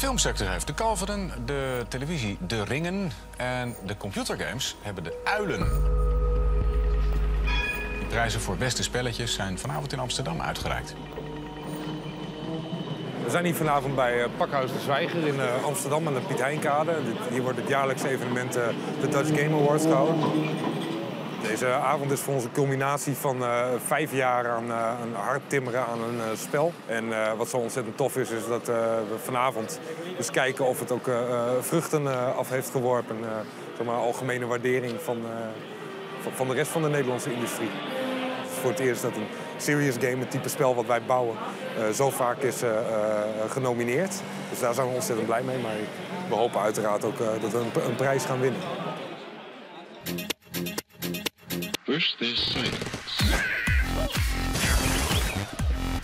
filmsector heeft de kalveren, de televisie de ringen en de computergames hebben de uilen. De prijzen voor beste spelletjes zijn vanavond in Amsterdam uitgereikt. We zijn hier vanavond bij Pakhuis de Zwijger in Amsterdam aan de Piet Heinkade. Hier wordt het jaarlijkse evenement de Dutch Game Awards gehouden. Deze avond is voor ons een culminatie van 5 jaar aan hard timmeren aan een spel. En wat zo ontzettend tof is, is dat we vanavond dus kijken of het ook vruchten af heeft geworpen. Algemene waardering van de rest van de Nederlandse industrie. Het is voor het eerst dat een serious game, het type spel wat wij bouwen, zo vaak is genomineerd. Dus daar zijn we ontzettend blij mee. Maar we hopen uiteraard ook dat we een prijs gaan winnen. First there's silence.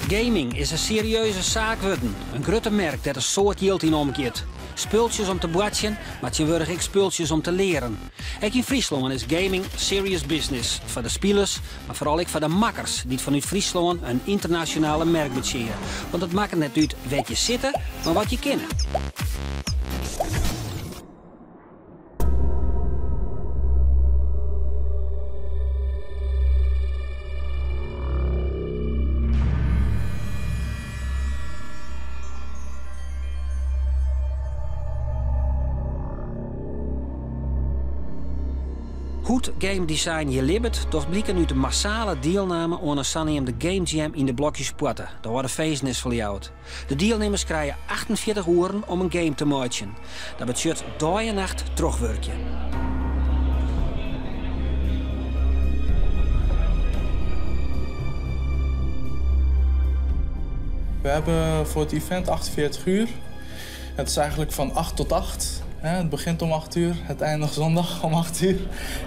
Gaming is een serieuze zaak geworden. Een grote merk dat een soort yield in omkeert. Spultjes om te boatsen, maar tegenwoordig ook spultjes om te leren. Ook in Friesland is gaming serious business. Voor de spelers, maar vooral ook voor de makkers die vanuit Friesland een internationale merk betjeren. Want het maakt net uit waar je zitten, maar wat je kennen. Goed game design je libbet, toch blikken nu de massale deelname aan een Sannium de Game Jam in de blokjes potten. Daar worden feesten is verjouwd. De deelnemers krijgen 48 uren om een game te maken. Dat betekent dag en nacht terugwerken. We hebben voor het event 48 uur. Het is eigenlijk van 8 tot 8. Het begint om 8 uur, het eindigt zondag om 8 uur.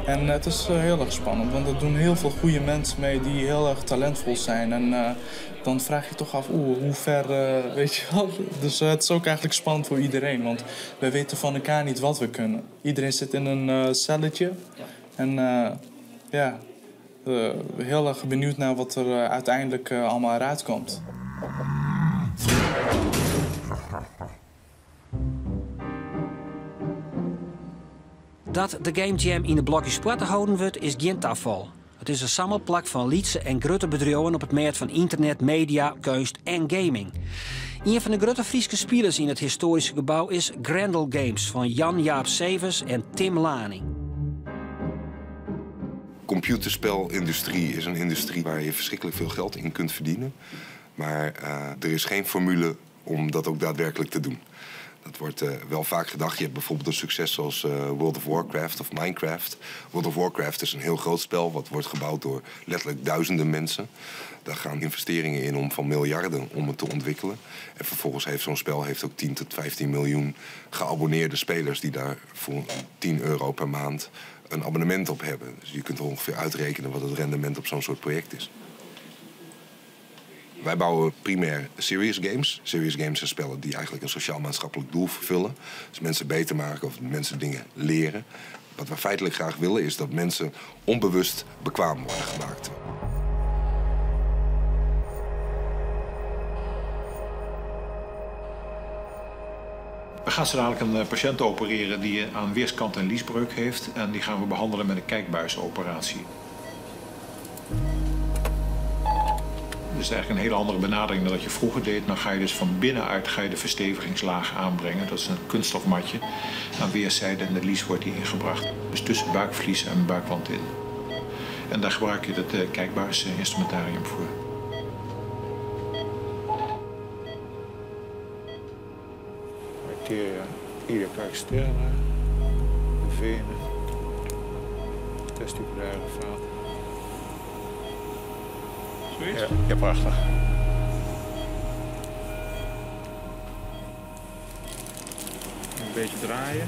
En het is heel erg spannend, want er doen heel veel goede mensen mee die heel erg talentvol zijn. En dan vraag je toch af, oeh, hoe ver, weet je wel. Dus het is ook eigenlijk spannend voor iedereen, want wij weten van elkaar niet wat we kunnen. Iedereen zit in een celletje. En heel erg benieuwd naar wat er uiteindelijk allemaal eruit komt. Dat de Game Jam in de blokjes potten houden wordt, is geen tafel. Het is een samenplak van Lietse en grote bedrijven op het gebied van internet, media, kunst en gaming. Een van de grote Friese spelers in het historische gebouw is Grendel Games van Jan-Jaap Severs en Tim Laning. Computerspelindustrie is een industrie waar je verschrikkelijk veel geld in kunt verdienen. Maar er is geen formule om dat ook daadwerkelijk te doen. Dat wordt wel vaak gedacht. Je hebt bijvoorbeeld een succes zoals World of Warcraft of Minecraft. World of Warcraft is een heel groot spel wat wordt gebouwd door letterlijk duizenden mensen. Daar gaan investeringen in om van miljarden om het te ontwikkelen. En vervolgens heeft zo'n spel ook 10 tot 15 miljoen geabonneerde spelers die daar voor 10 euro per maand een abonnement op hebben. Dus je kunt ongeveer uitrekenen wat het rendement op zo'n soort project is. Wij bouwen primair serious games. Serious games zijn spellen die eigenlijk een sociaal-maatschappelijk doel vervullen. Dus mensen beter maken of mensen dingen leren. Wat we feitelijk graag willen is dat mensen onbewust bekwaam worden gemaakt. We gaan zo dadelijk een patiënt opereren die aan weerskant een liesbreuk heeft. En die gaan we behandelen met een kijkbuisoperatie. Dat is eigenlijk een hele andere benadering dan dat je vroeger deed. Dan ga je dus van binnenuit de verstevigingslaag aanbrengen. Dat is een kunststofmatje aan weerszijden en de lies wordt die ingebracht. Dus tussen buikvlies en buikwand in. En daar gebruik je het kijkbuisinstrumentarium voor. Arteria iliaca externa, de vene, testiculaire vaat. Zoiets? Ja, ja, prachtig. Een beetje draaien.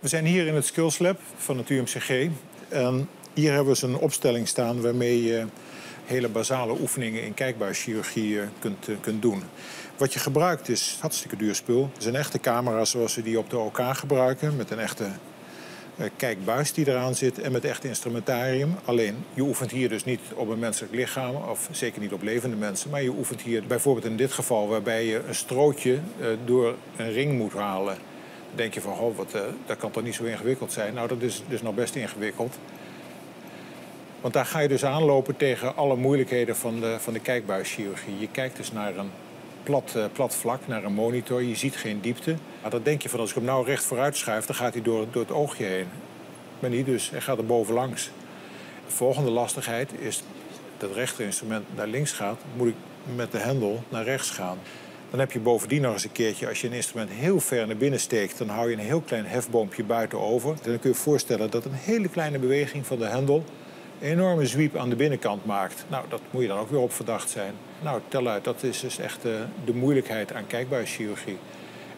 We zijn hier in het Skills Lab van het UMCG. En hier hebben we zo'n opstelling staan waarmee je hele basale oefeningen in kijkbuischirurgie kunt, kunt doen. Wat je gebruikt is hartstikke duur spul. Het is een echte camera zoals ze die op de OK gebruiken, met een echte kijkbuis die eraan zit en met echt instrumentarium. Alleen, je oefent hier dus niet op een menselijk lichaam, of zeker niet op levende mensen, maar je oefent hier bijvoorbeeld in dit geval waarbij je een strootje door een ring moet halen. Dan denk je van, oh, wat, dat kan toch niet zo ingewikkeld zijn? Nou, dat is dus nog best ingewikkeld. Want daar ga je dus aanlopen tegen alle moeilijkheden van de kijkbuischirurgie. Je kijkt dus naar een plat vlak, naar een monitor. Je ziet geen diepte. Maar dan denk je van, als ik hem nou recht vooruit schuif, dan gaat hij door het oogje heen. Maar niet dus, hij gaat er bovenlangs. De volgende lastigheid is dat het rechterinstrument naar links gaat, moet ik met de hendel naar rechts gaan. Dan heb je bovendien nog eens een keertje, als je een instrument heel ver naar binnen steekt, dan hou je een heel klein hefboompje buiten over. En dan kun je je voorstellen dat een hele kleine beweging van de hendel een enorme zwiep aan de binnenkant maakt. Nou, dat moet je dan ook weer op verdacht zijn. Nou, tel uit, dat is dus echt de moeilijkheid aan kijkbuischirurgie.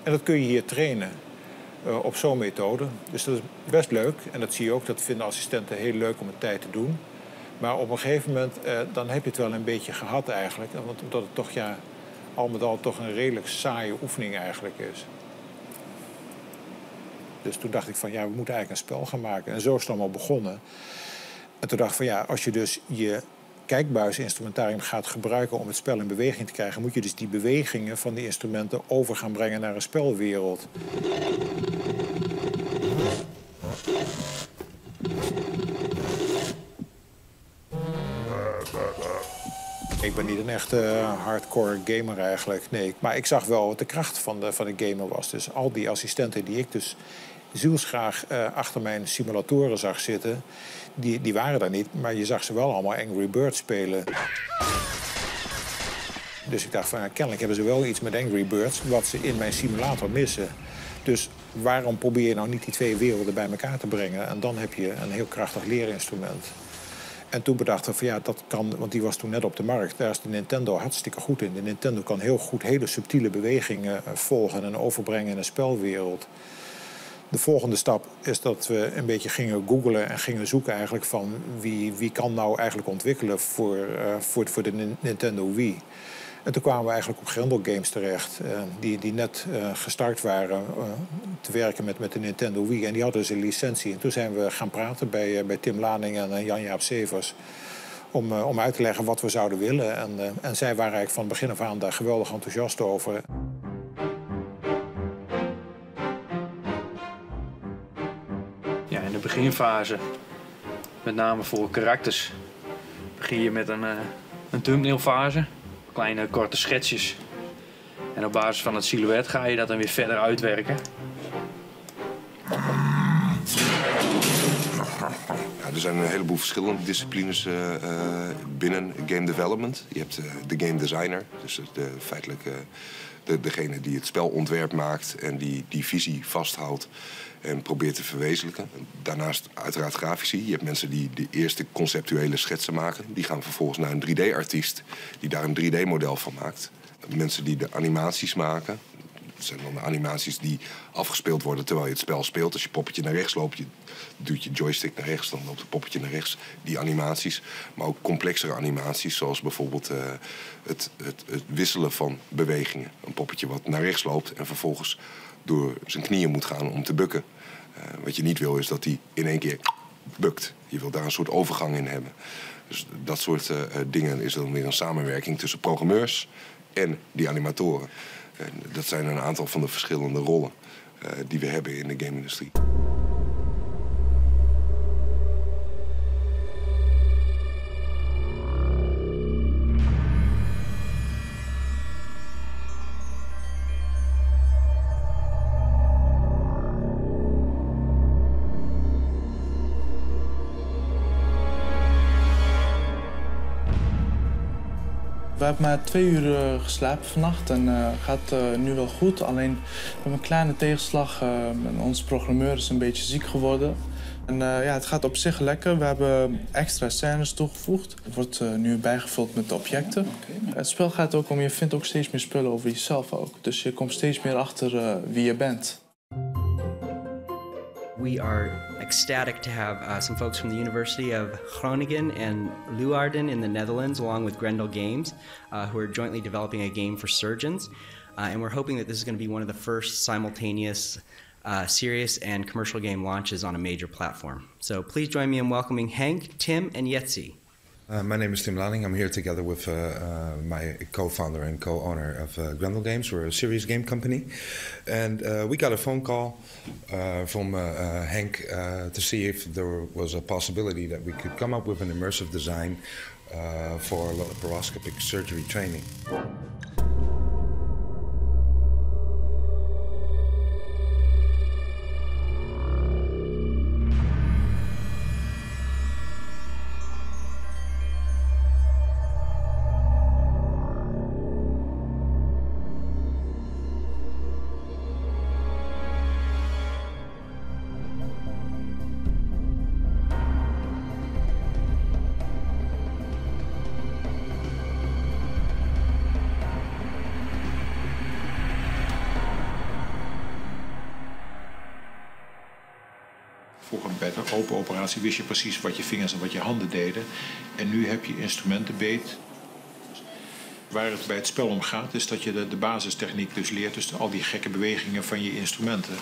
En dat kun je hier trainen op zo'n methode. Dus dat is best leuk. En dat zie je ook, dat vinden assistenten heel leuk om een tijd te doen. Maar op een gegeven moment, dan heb je het wel een beetje gehad eigenlijk. Want omdat het toch, ja, al met al toch een redelijk saaie oefening eigenlijk is. Dus toen dacht ik van, ja, we moeten eigenlijk een spel gaan maken. En zo is het allemaal begonnen. En toen dacht ik van, ja, als je dus je kijkbuisinstrumentarium gaat gebruiken om het spel in beweging te krijgen, moet je dus die bewegingen van die instrumenten over gaan brengen naar een spelwereld. Ik ben niet een echte hardcore gamer eigenlijk, nee. Maar ik zag wel wat de kracht van de gamer was. Dus al die assistenten die ik dus zielsgraag achter mijn simulatoren zag zitten, die waren daar niet, maar je zag ze wel allemaal Angry Birds spelen. Dus ik dacht van, ja, kennelijk hebben ze wel iets met Angry Birds wat ze in mijn simulator missen. Dus waarom probeer je nou niet die twee werelden bij elkaar te brengen? En dan heb je een heel krachtig leerinstrument. En toen bedachten we van, ja, dat kan, want die was toen net op de markt. Daar is de Nintendo hartstikke goed in. De Nintendo kan heel goed hele subtiele bewegingen volgen en overbrengen in een spelwereld. De volgende stap is dat we een beetje gingen googlen en gingen zoeken eigenlijk van wie kan nou eigenlijk ontwikkelen voor de Nintendo Wii. En toen kwamen we eigenlijk op Grendel Games terecht, die net gestart waren te werken met de Nintendo Wii. En die hadden dus een licentie. En toen zijn we gaan praten bij Tim Laning en Jan-Jaap Severs om uit te leggen wat we zouden willen. En zij waren eigenlijk van begin af aan daar geweldig enthousiast over. Ja, in de beginfase, met name voor karakters, begin je met een thumbnailfase. Kleine korte schetsjes. En op basis van het silhouet ga je dat dan weer verder uitwerken. Ja, er zijn een heleboel verschillende disciplines binnen game development. Je hebt de game designer, dus feitelijk degene die het spelontwerp maakt en die visie vasthoudt en probeert te verwezenlijken. Daarnaast uiteraard grafici. Je hebt mensen die de eerste conceptuele schetsen maken. Die gaan vervolgens naar een 3D-artiest die daar een 3D-model van maakt. Mensen die de animaties maken. Dat zijn dan de animaties die afgespeeld worden terwijl je het spel speelt. Als je poppetje naar rechts loopt, je duwt je joystick naar rechts, dan loopt het poppetje naar rechts. Die animaties, maar ook complexere animaties, zoals bijvoorbeeld het wisselen van bewegingen. Een poppetje wat naar rechts loopt en vervolgens door zijn knieën moet gaan om te bukken. Wat je niet wil is dat hij in één keer bukt. Je wilt daar een soort overgang in hebben. Dus dat soort dingen is dan weer een samenwerking tussen programmeurs en die animatoren. En dat zijn een aantal van de verschillende rollen die we hebben in de game-industrie. We hebben maar 2 uur geslapen vannacht en gaat nu wel goed. Alleen we hebben een kleine tegenslag. Onze programmeur is een beetje ziek geworden. En ja, het gaat op zich lekker. We hebben extra scènes toegevoegd. Het wordt nu bijgevuld met objecten. Het spel gaat ook om, je vindt ook steeds meer spullen over jezelf ook. Dus je komt steeds meer achter wie je bent. We are ecstatic to have uh, some folks from the University of Groningen and Leeuwarden in the Netherlands, along with Grendel Games, uh, who are jointly developing a game for surgeons. Uh, and we're hoping that this is going to be one of the first simultaneous uh, serious and commercial game launches on a major platform. So please join me in welcoming Henk, Tim, and Yetzi. Uh, my name is Tim Lanning. I'm here together with uh, uh, my co-founder and co-owner of uh, Grendel Games. We're a serious game company. And uh, we got a phone call uh, from Henk to see if there was a possibility that we could come up with an immersive design for laparoscopic surgery training. Vroeger bij de open operatie wist je precies wat je vingers en wat je handen deden. En nu heb je instrumenten beet. Waar het bij het spel om gaat, is dat je de, de basistechniek dus leert. Dus al die gekke bewegingen van je instrumenten.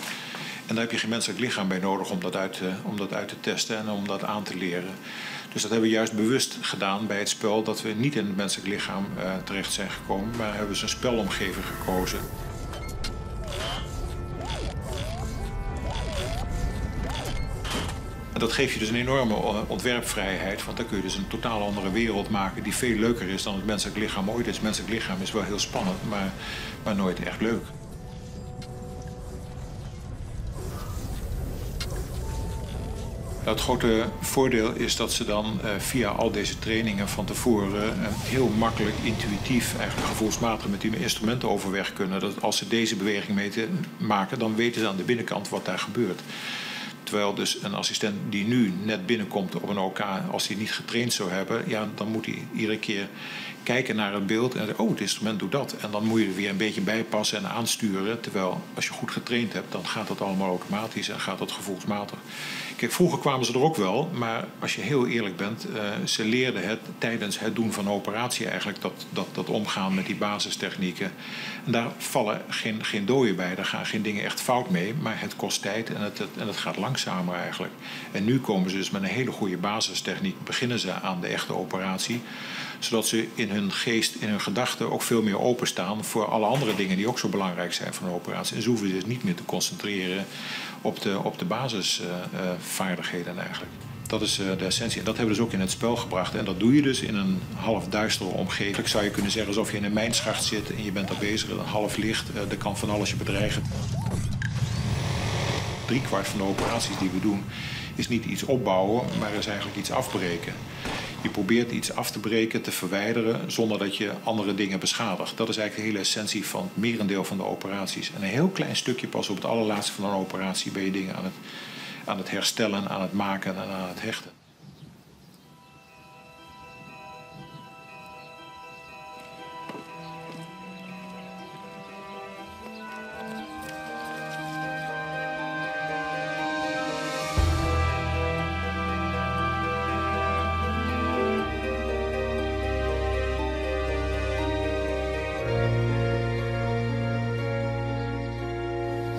En daar heb je geen menselijk lichaam bij nodig om dat uit, om dat uit te testen en om dat aan te leren. Dus dat hebben we juist bewust gedaan bij het spel, dat we niet in het menselijk lichaam uh, terecht zijn gekomen, maar hebben ze een spelomgeving gekozen. En dat geeft je dus een enorme ontwerpvrijheid, want dan kun je dus een totaal andere wereld maken die veel leuker is dan het menselijk lichaam ooit is. Het menselijk lichaam is wel heel spannend, maar, maar nooit echt leuk. Het grote voordeel is dat ze dan eh, via al deze trainingen van tevoren eh, heel makkelijk, intuïtief, eigenlijk gevoelsmatig met die instrumenten overweg kunnen. Dat als ze deze beweging meten, maken, dan weten ze aan de binnenkant wat daar gebeurt. Terwijl dus een assistent die nu net binnenkomt op een OK, als hij niet getraind zou hebben, ja, dan moet hij iedere keer kijken naar het beeld en zeggen, oh, het instrument doet dat. En dan moet je er weer een beetje bijpassen en aansturen. Terwijl als je goed getraind hebt, dan gaat dat allemaal automatisch en gaat dat gevoelsmatig. Kijk, vroeger kwamen ze er ook wel, maar als je heel eerlijk bent, uh, ze leerden het tijdens het doen van de operatie eigenlijk, dat, dat, dat omgaan met die basistechnieken. En daar vallen geen, geen dooien bij, daar gaan geen dingen echt fout mee, maar het kost tijd en het, het, en het gaat langzamer eigenlijk. En nu komen ze dus met een hele goede basistechniek, beginnen ze aan de echte operatie, zodat ze in hun geest, in hun gedachten ook veel meer openstaan voor alle andere dingen die ook zo belangrijk zijn voor een operatie. En ze hoeven zich niet meer te concentreren op de, op de basisvaardigheden eigenlijk. Dat is eh, de essentie. En dat hebben we dus ook in het spel gebracht. En dat doe je dus in een half duistere omgeving. Zou je kunnen zeggen alsof je in een mijnschacht zit en je bent daar bezig. Een half licht, eh, er kan van alles je bedreigen. Driekwart van de operaties die we doen is niet iets opbouwen, maar is eigenlijk iets afbreken. Je probeert iets af te breken, te verwijderen, zonder dat je andere dingen beschadigt. Dat is eigenlijk de hele essentie van het merendeel van de operaties. En een heel klein stukje pas op het allerlaatste van een operatie ben je dingen aan het, aan het herstellen, aan het maken en aan het hechten.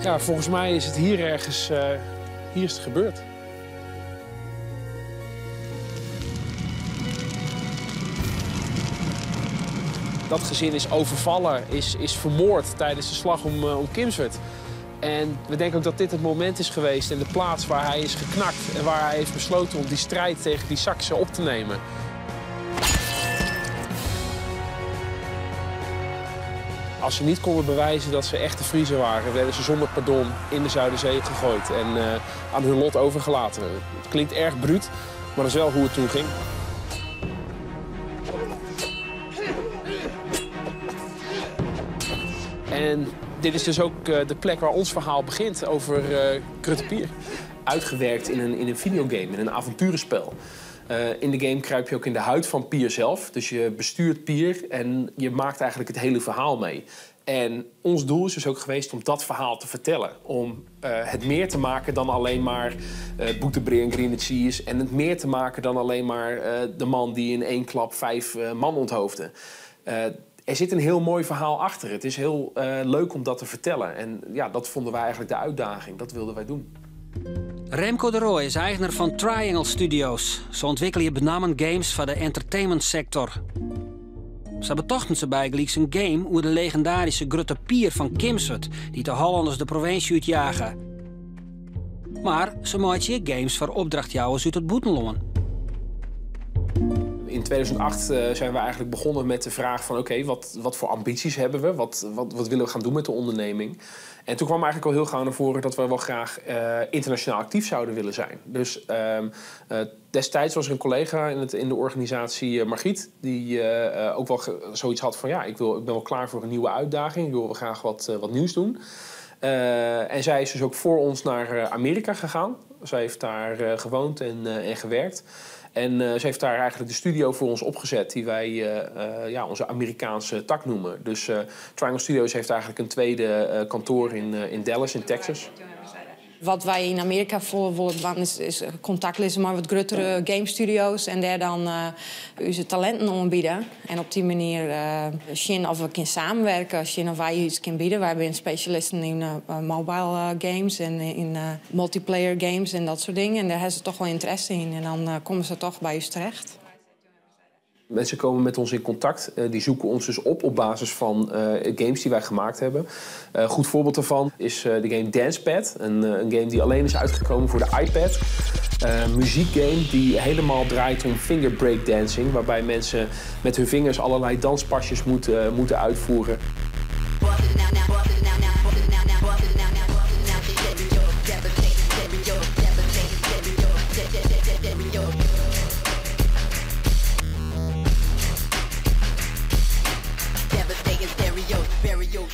Ja, volgens mij is het hier ergens, uh, hier is het gebeurd. Dat gezin is overvallen, is, is vermoord tijdens de slag om, uh, om Kimswert. En we denken ook dat dit het moment is geweest en de plaats waar hij is geknakt en waar hij heeft besloten om die strijd tegen die Saksen op te nemen. Als ze niet konden bewijzen dat ze echte Friezen waren, werden ze zonder pardon in de Zuiderzee gegooid en uh, aan hun lot overgelaten. Het klinkt erg bruut, maar dat is wel hoe het toen ging. En dit is dus ook eh, de plek waar ons verhaal begint over uh, Grutte Pier. Uitgewerkt in een, in een videogame, in een avonturenspel. Uh, in de game kruip je ook in de huid van Pier zelf. Dus je bestuurt Pier en je maakt eigenlijk het hele verhaal mee. En ons doel is dus ook geweest om dat verhaal te vertellen. Om het meer te maken dan alleen maar bûterbrea en griene tsiis. En het meer te maken dan alleen maar de man die in één klap vijf man onthoofde. Er zit een heel mooi verhaal achter. Het is heel leuk om dat te vertellen. En ja, dat vonden wij eigenlijk de uitdaging. Dat wilden wij doen. Remco de Rooij is eigener fan Triangle Studios. Se ûntwikkelje benammen games foar de entertainmentsektor. Sa betochten se bygelyks in game oer de legindaryske Grutte Pier fan Kimswert, dy't de Hollanners de provinsje útjage. Mar se meitsje ek games foar opdrachtjouwers út it bûtenlân. In 2008 zijn we eigenlijk begonnen met de vraag van oké, wat voor ambities hebben we? Wat willen we gaan doen met de onderneming? En toen kwam eigenlijk al heel gauw naar voren dat we wel graag internationaal actief zouden willen zijn. Dus destijds was er een collega in de organisatie, Margriet, die ook wel zoiets had van ja, ik ben wel klaar voor een nieuwe uitdaging. Ik wil wel graag wat nieuws doen. En zij is dus ook voor ons naar Amerika gegaan. Zij heeft daar gewoond en gewerkt. En ze heeft daar eigenlijk de studio voor ons opgezet, die wij ja, onze Amerikaanse tak noemen. Dus Triangle Studios heeft eigenlijk een tweede kantoor in Dallas, in Texas. Wat wy yn Amearika folle wolle dwaan is kontakt lizze mei wat gruttere game studio's en dêr dan ús talinten oanbiede. En op dy manier sjen oft we kinne samenwerken, sjen oft wy yts kinne biede. Wy binne spesjalisten yn mobile games en yn multiplayer games en dat soart dingen. En dêr hawwe se dochs wol ynteresse yn en dan komme se dochs by ús terecht. Mensen komen met ons in contact. Die zoeken ons dus op op basis van games die wij gemaakt hebben. Goed voorbeeld daarvan is de game Dancepad. Een game die alleen is uitgekomen voor de iPad. Een muziekgame die helemaal draait om finger breakdancing. Waarbij mensen met hun vingers allerlei danspasjes moeten uitvoeren.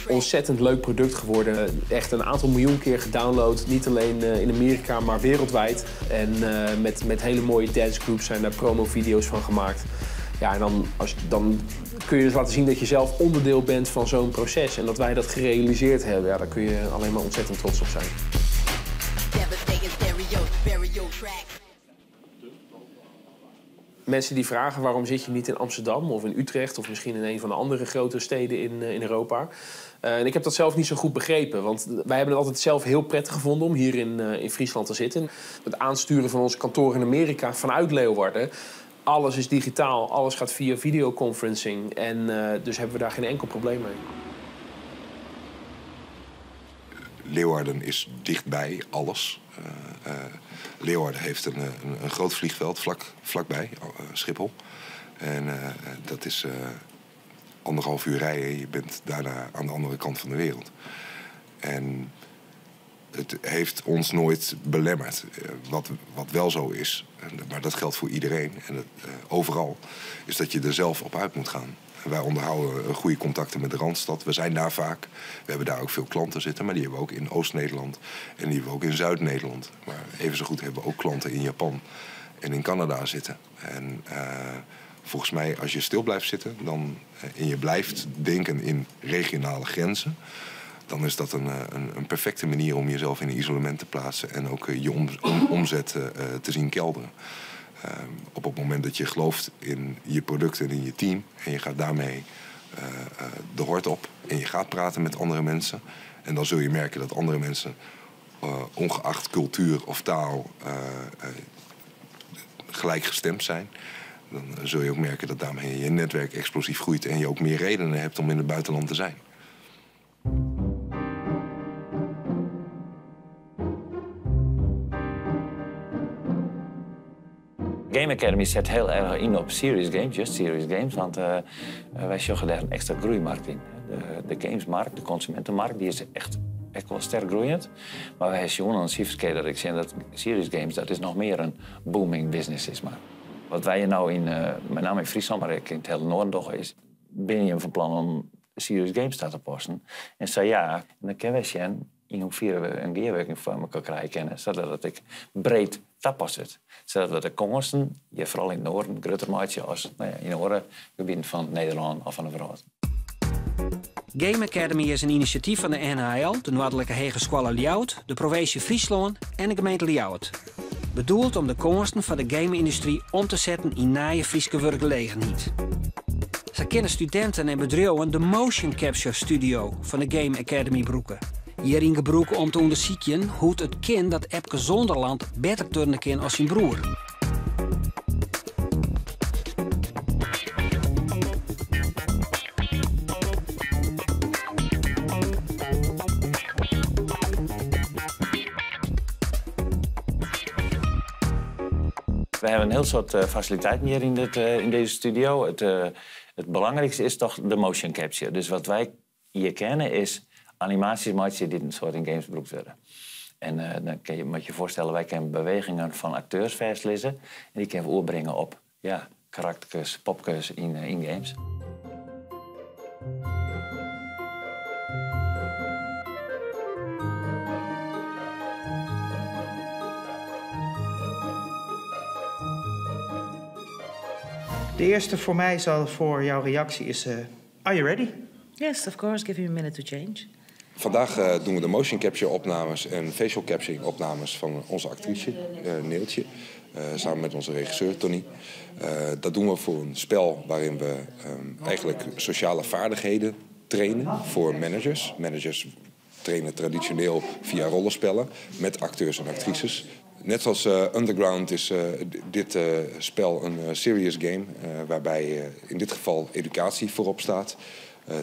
Ontzettend leuk product geworden. Echt een aantal miljoen keer gedownload. Niet alleen in Amerika, maar wereldwijd. En met hele mooie dance groups zijn daar promovideo's van gemaakt. Ja, en dan kun je dus laten zien dat je zelf onderdeel bent van zo'n proces. En dat wij dat gerealiseerd hebben. Ja, daar kun je alleen maar ontzettend trots op zijn. Mensen die vragen waarom zit je niet in Amsterdam of in Utrecht of misschien in een van de andere grote steden in Europa. En ik heb dat zelf niet zo goed begrepen, want wij hebben het altijd zelf heel prettig gevonden om hier in Friesland te zitten. Het aansturen van ons kantoor in Amerika vanuit Leeuwarden. Alles is digitaal, alles gaat via videoconferencing en dus hebben we daar geen enkel probleem mee. Leeuwarden is dichtbij alles. Leeuwarden heeft een groot vliegveld vlakbij, Schiphol. En dat is 1,5 uur rijden. Je bent daarna aan de andere kant van de wereld. En het heeft ons nooit belemmerd. Wat wel zo is, maar dat geldt voor iedereen en dat, overal, is dat je er zelf op uit moet gaan. En wij onderhouden goede contacten met de Randstad. We zijn daar vaak. We hebben daar ook veel klanten zitten, maar die hebben we ook in Oost-Nederland en die hebben we ook in Zuid-Nederland. Maar even zo goed hebben we ook klanten in Japan en in Canada zitten. En volgens mij, als je stil blijft zitten en je blijft denken in regionale grenzen, dan is dat een perfecte manier om jezelf in een isolement te plaatsen en ook je omzet te zien kelderen. Op het moment dat je gelooft in je product en in je team en je gaat daarmee de hort op en je gaat praten met andere mensen, en dan zul je merken dat andere mensen, ongeacht cultuur of taal, gelijkgestemd zijn. Dan zul je ook merken dat daarmee je netwerk explosief groeit en je ook meer redenen hebt om in het buitenland te zijn. Game Academy zet heel erg in op serious games, just serious games, want wij zoeken daar een extra groeimarkt in. De gamesmarkt, de consumentenmarkt, die is echt wel sterk groeiend. Maar wij zien aan cijfers dat ik zie dat serious games, dat is nog meer een booming business is. Maar wat wij nou met name in Friesland, maar ook in het hele Noorden toch is, ben je van plan om serious games te passen? En zei ja, en dan kunnen wij zien in hoeverre we een gearwerking voor elkaar krijgen, zodat het ik breed tapast het. Zodat we de kosten, je vooral in het noorden, groter maatje als in de andere gebieden van Nederland of van de wereld. Game Academy is in inisjatyf fan de NHL, de Noardlike Hegeskoalle Ljouwert, de provinsje Fryslân en de gemeente Ljouwert. Bedoeld om de kânsen foar de game-yndustry om te setten yn nije Fryske wurkgelegenheid. Sa kinne studinten en bedriuwen de motion capture studio fan de Game Academy brûke. Hjir yn gebrûk om te ûndersykjen hoe't it kin dat Epke Zonderland better turne kin as syn broer. We hebben een heel soort faciliteiten hier in deze studio. Het belangrijkste is toch de motion capture. Dus wat wij hier kennen is animaties meitsje dy't in soad yn games brûkt wurde. En dan kin je moat je foarstelle, wy kinne bewegingen fan akteurs fêstlizze en dy kinne we oerbringe op ja, karakterkes, popkes yn games. De eerste voor mij zal voor jouw reactie is: Are you ready? Yes, of course. Give me a minute to change. Vandaag doen we de motion capture opnames en facial capturing opnames van onze actrice, Neeltje. Samen met onze regisseur Tony. Dat doen we voor een spel waarin we eigenlijk sociale vaardigheden trainen voor managers. Managers trainen traditioneel via rollenspellen met acteurs en actrices. Net zoals Underground is dit spel een serious game, waarbij in dit geval educatie voorop staat.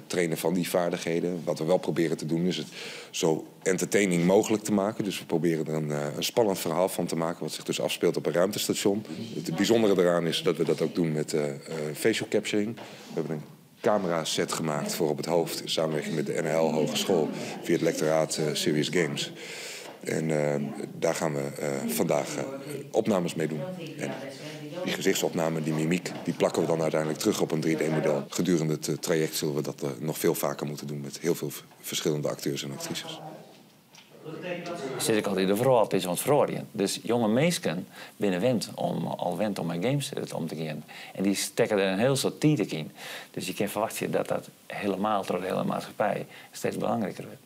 Trainen van die vaardigheden. Wat we wel proberen te doen is het zo entertaining mogelijk te maken. Dus we proberen er een spannend verhaal van te maken, wat zich dus afspeelt op een ruimtestation. Het bijzondere eraan is dat we dat ook doen met facial capturing. We hebben een camera-set gemaakt voor op het hoofd in samenwerking met de NHL Hogeschool via het lectoraat Serious Games. En daar gaan we vandaag opnames mee doen. En die gezichtsopname, die mimiek, die plakken we dan uiteindelijk terug op een 3D-model. Gedurende het traject zullen we dat nog veel vaker moeten doen met heel veel verschillende acteurs en actrices. Zit ik altijd overal altijd aan het verhoren. Dus jonge mensen binnen wend om, al wend om met games om te gaan. En die stekken er een heel soort tijd in. Dus je kan verwachten dat dat helemaal door de hele maatschappij steeds belangrijker wordt.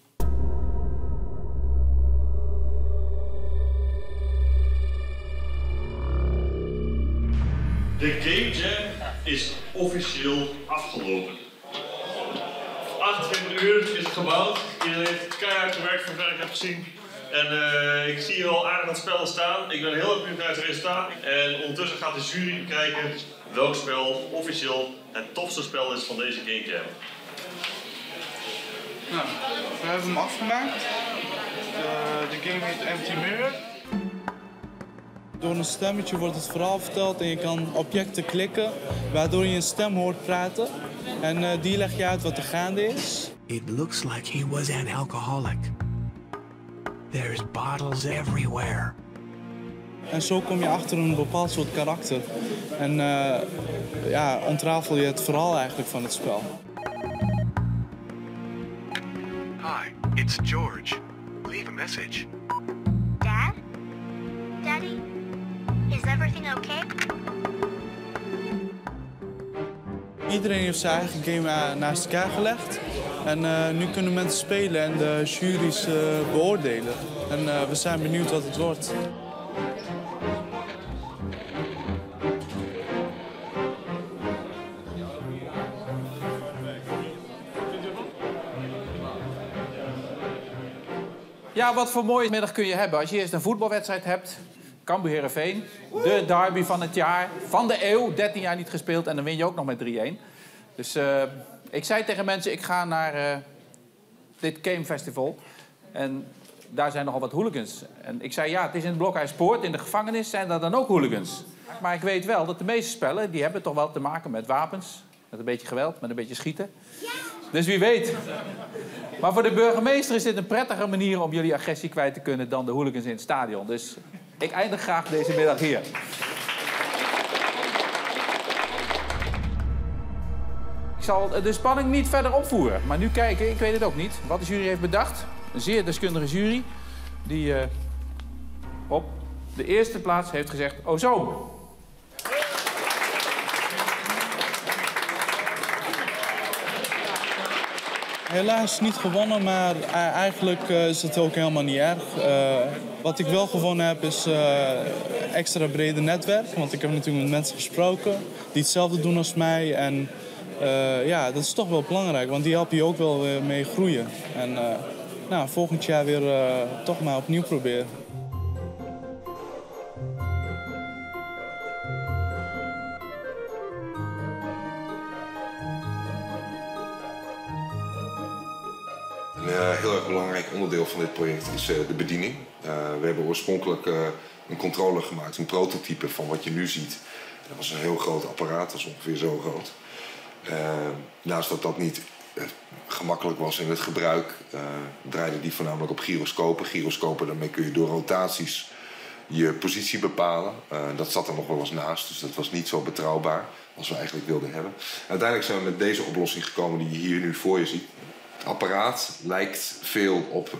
De Game Jam is officieel afgelopen. 48 uur is het gebouwd. Iedereen heeft keihard gewerkt, voor zover ik heb gezien. En ik zie hier al aardig wat spellen staan. Ik ben heel erg benieuwd naar het resultaat. En ondertussen gaat de jury bekijken welk spel officieel het tofste spel is van deze Game Jam. Nou, we hebben hem afgemaakt. De game heet Empty Mirror. Door een stemmetje wordt het verhaal verteld en je kan objecten klikken, waardoor je een stem hoort praten. En die leg je uit wat er gaande is. It looks like he was an alcoholic. There's bottles everywhere. En zo kom je achter een bepaald soort karakter. En ja, ontrafel je het verhaal eigenlijk van het spel. Hi, it's George. Leave a message. Dad? Daddy? Is everything okay? Iedereen heeft zijn eigen game naast elkaar gelegd. En nu kunnen mensen spelen en de juries beoordelen. En we zijn benieuwd wat het wordt. Ja, wat voor mooie middag kun je hebben als je eerst een voetbalwedstrijd hebt. Cambuur Heerenveen, de derby van het jaar, van de eeuw. 13 jaar niet gespeeld en dan win je ook nog met 3-1. Dus ik zei tegen mensen, ik ga naar dit Game Festival. En daar zijn nogal wat hooligans. En ik zei, ja, het is in het Blokhuispoort, in de gevangenis zijn daar dan ook hooligans. Maar ik weet wel dat de meeste spellen, die hebben toch wel te maken met wapens. Met een beetje geweld, met een beetje schieten. Dus wie weet. Maar voor de burgemeester is dit een prettige manier om jullie agressie kwijt te kunnen dan de hooligans in het stadion. Dus ik eindig graag deze middag hier. Ik zal de spanning niet verder opvoeren. Maar nu kijken, ik weet het ook niet, wat de jury heeft bedacht. Een zeer deskundige jury die op de eerste plaats heeft gezegd... Ozone. Helaas niet gewonnen, maar eigenlijk is het ook helemaal niet erg. Wat ik wel gewonnen heb is extra brede netwerk. Want ik heb natuurlijk met mensen gesproken die hetzelfde doen als mij. En ja, dat is toch wel belangrijk, want die helpen je ook wel weer mee groeien. En nou, volgend jaar weer toch maar opnieuw proberen. Een heel erg belangrijk onderdeel van dit project is de bediening. We hebben oorspronkelijk een controller gemaakt, een prototype van wat je nu ziet. Dat was een heel groot apparaat, dat was ongeveer zo groot. Naast dat dat niet gemakkelijk was in het gebruik, draaide die voornamelijk op gyroscopen. Gyroscopen, daarmee kun je door rotaties je positie bepalen. Dat zat er nog wel eens naast, dus dat was niet zo betrouwbaar als we eigenlijk wilden hebben. Uiteindelijk zijn we met deze oplossing gekomen die je hier nu voor je ziet. Het apparaat lijkt veel op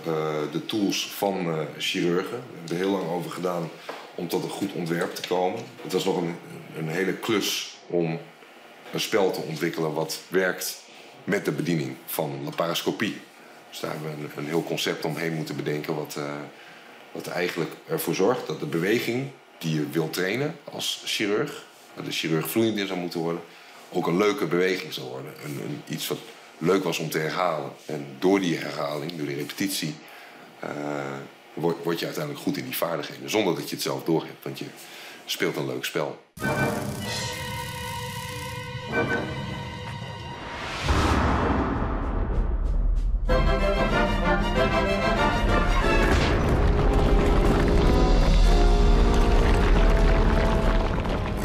de tools van chirurgen. We hebben er heel lang over gedaan om tot een goed ontwerp te komen. Het was nog een hele klus om een spel te ontwikkelen wat werkt met de bediening van laparoscopie. Dus daar hebben we een heel concept omheen moeten bedenken wat eigenlijk ervoor zorgt dat de beweging die je wilt trainen als chirurg, waar de chirurg vloeiend in zou moeten worden, ook een leuke beweging zou worden. Iets wat leuk was om te herhalen. En door die herhaling, door die repetitie, word je uiteindelijk goed in die vaardigheden. Zonder dat je het zelf doorhebt, want je speelt een leuk spel.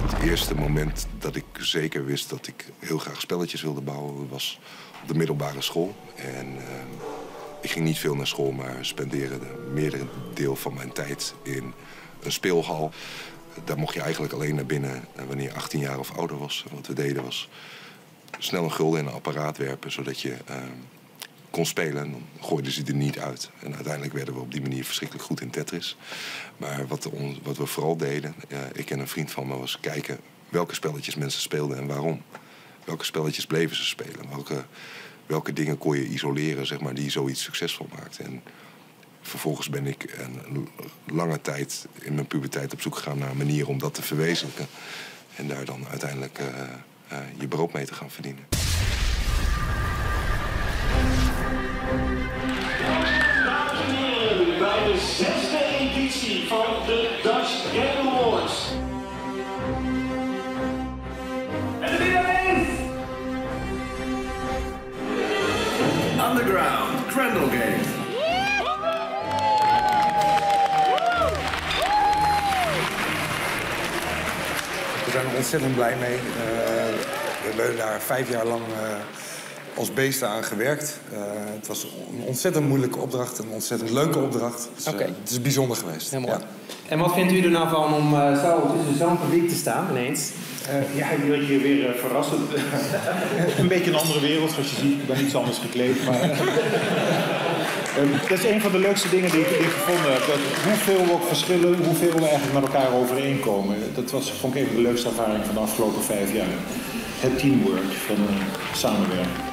Het eerste moment dat ik zeker wist dat ik heel graag spelletjes wilde bouwen was op de middelbare school. En ik ging niet veel naar school, maar spendeerde meerdere deel van mijn tijd in een speelhal. Daar mocht je eigenlijk alleen naar binnen wanneer je 18 jaar of ouder was. Wat we deden was snel een gulden in een apparaat werpen, zodat je kon spelen. En dan gooiden ze er niet uit. En uiteindelijk werden we op die manier verschrikkelijk goed in Tetris. Maar wat we vooral deden, ik en een vriend van me, was kijken welke spelletjes mensen speelden en waarom. Welke spelletjes bleven ze spelen? Welke dingen kon je isoleren, zeg maar, die zoiets succesvol maakten? En vervolgens ben ik een lange tijd in mijn puberteit op zoek gegaan naar een manier om dat te verwezenlijken. En daar dan uiteindelijk je brood mee te gaan verdienen. Dames en heren, bij de 6e editie van de Dutch Game Awards. En de winnaar is... Underground Grendel Game. We zijn er ontzettend blij mee. We hebben daar 5 jaar lang als beesten aan gewerkt. Het was een ontzettend moeilijke opdracht, een ontzettend leuke opdracht. Dus, het is bijzonder geweest. Heel mooi. Ja. En wat vindt u er nou van om zo tussen zo'n publiek te staan ineens? Ja, ik wil hier weer verrassen. Een beetje een andere wereld, zoals je ziet. Ik ben iets anders gekleed, maar... dat is een van de leukste dingen die ik gevonden heb. Dat hoeveel we ook verschillen, hoeveel we eigenlijk met elkaar overeenkomen. Dat was, vond ik een van de leukste ervaringen van de afgelopen 5 jaar. Het teamwork van samenwerken.